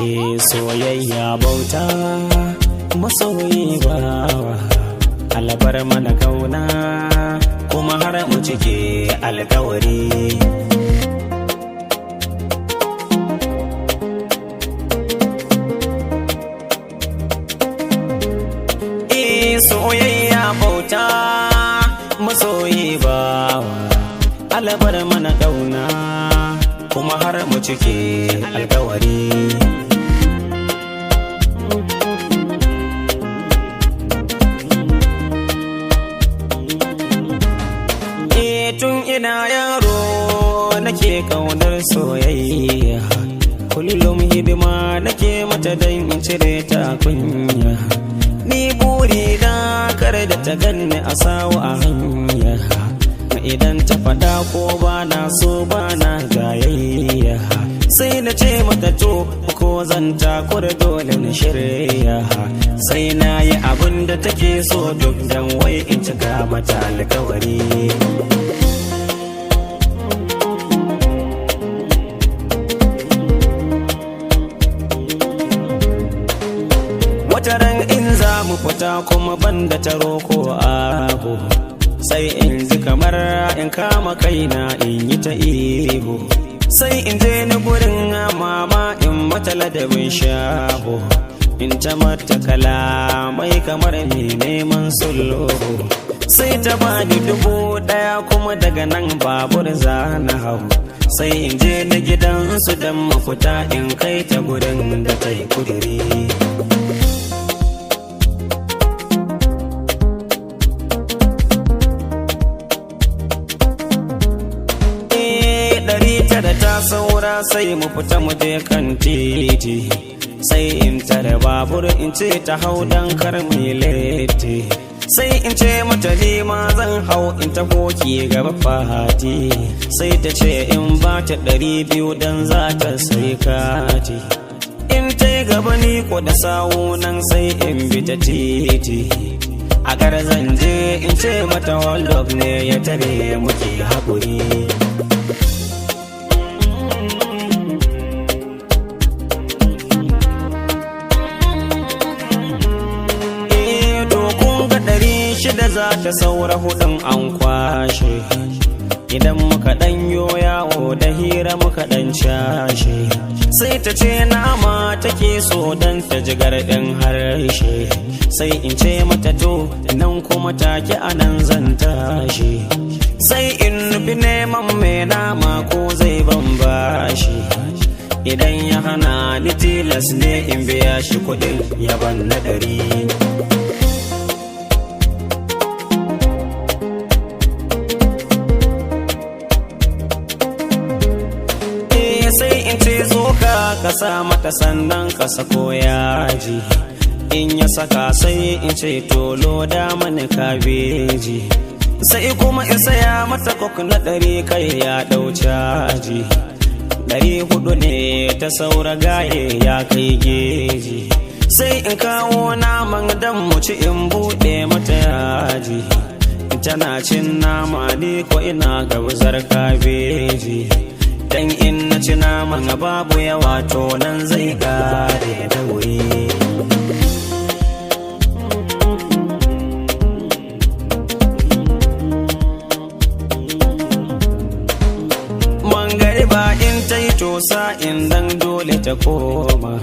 Soyayya bauta, masoyi bawa, alabar mana kauna kuma har mu cike alkawari. Soyayya bauta, masoyi bawa, alabar mana kauna kuma har mu cike alkawari. Tun ina yaro nake kaunar soyayya, kullum hidima nake mata don in cire ta kunya. Ni buri na kar da ta ganni a sawu a hanya, idan ta fada ko ba na so ba na jayayya. Sai na ce mata to ko zan takura dole na shirya, sai na yi abin da take so duk dan wai in cika mata alkawari. Wataran in za mu fita kuma banda taro ko abu, sai in ji kamar in kama kaina in yi ta ihu. Sai in je ni gurin mama in mata ladabin shaho, in ta mata kalamai kamar mai neman sulhu. Sai ta bani 1000 kuma daga nan babur za na hau, sai in je na gidansu don mafita in kai ta gurin da ta yi kudiri. 900 ta saura sai mu fita mu je kan titi, sai in tare babur in ce ta hau dan kar mu yi latti. Sai in ce mata ni ma zan hau in ta ki gaba fati, sai ta ce in ba ta 200 dan za ta sai kati. In ta yi gaba ni ko da sawu nan sai in bi ta titi, a zan je in ce mata hold up ne ya tare muke haƙuri. 600 za ta saura hudun an kwashe, idan muka ɗan yawo da hira muka ɗan cashe. Sai ta ce nama take so don ta ji garɗin harshe, sai in ce mata to nan kuma take anan zan tashi. Sai in nufi neman mai nama ko zai ban bashi, idan ya hana ni tilas ne in biya shi kuɗin yaban na 100. Sai in ce zo ka sa mata sannan ka sako yaji, in ya saka sai in ce tolo da mani kabeji. Sai kuma in saya mata kok na 100 kai ya ɗau caji, 400 ne ta saura gaye ya kai geji. Sai in kawo naman dan mu ci in buɗe mata yaji, tana cin nama ni ko ina gabzar kabeji. Dan in na ci naman babu yawa to nan zai kare da wuri. Mangariba in ta yi tosa in dan dole ta koma,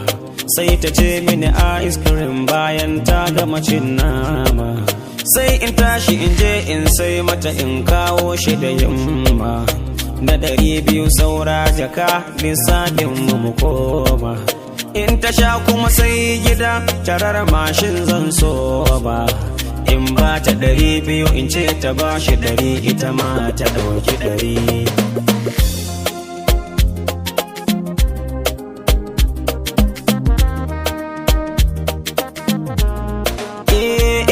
sai ta ce mini ice cream bayan ta gama cin nama. Sai in tashi in je in sai mata in kawo shi da yamma, na 200 saura jaka lissafin mu koma. In ta sha kuma sai gida tarar mashin zan so ba, in ba ta 200 in ce ta ba shi 100 ita ma ta ɗauki 100.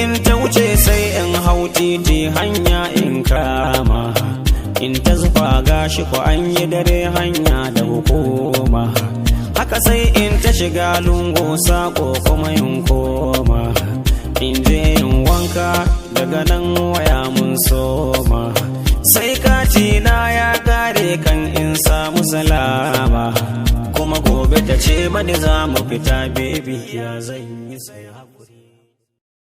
In ta wuce sai in hau titi hanya in kama, in ta zufa gashi ko an yi dare hanya da hukuma. Haka sai in ta shiga lungu sako kuma in koma, in je in wanka daga nan waya mun soma. Sai kati na ya kare kan in samu salama, kuma gobe. Gobe ta ce mani za mu fita, baby, ya zan yi? Sai haƙuri.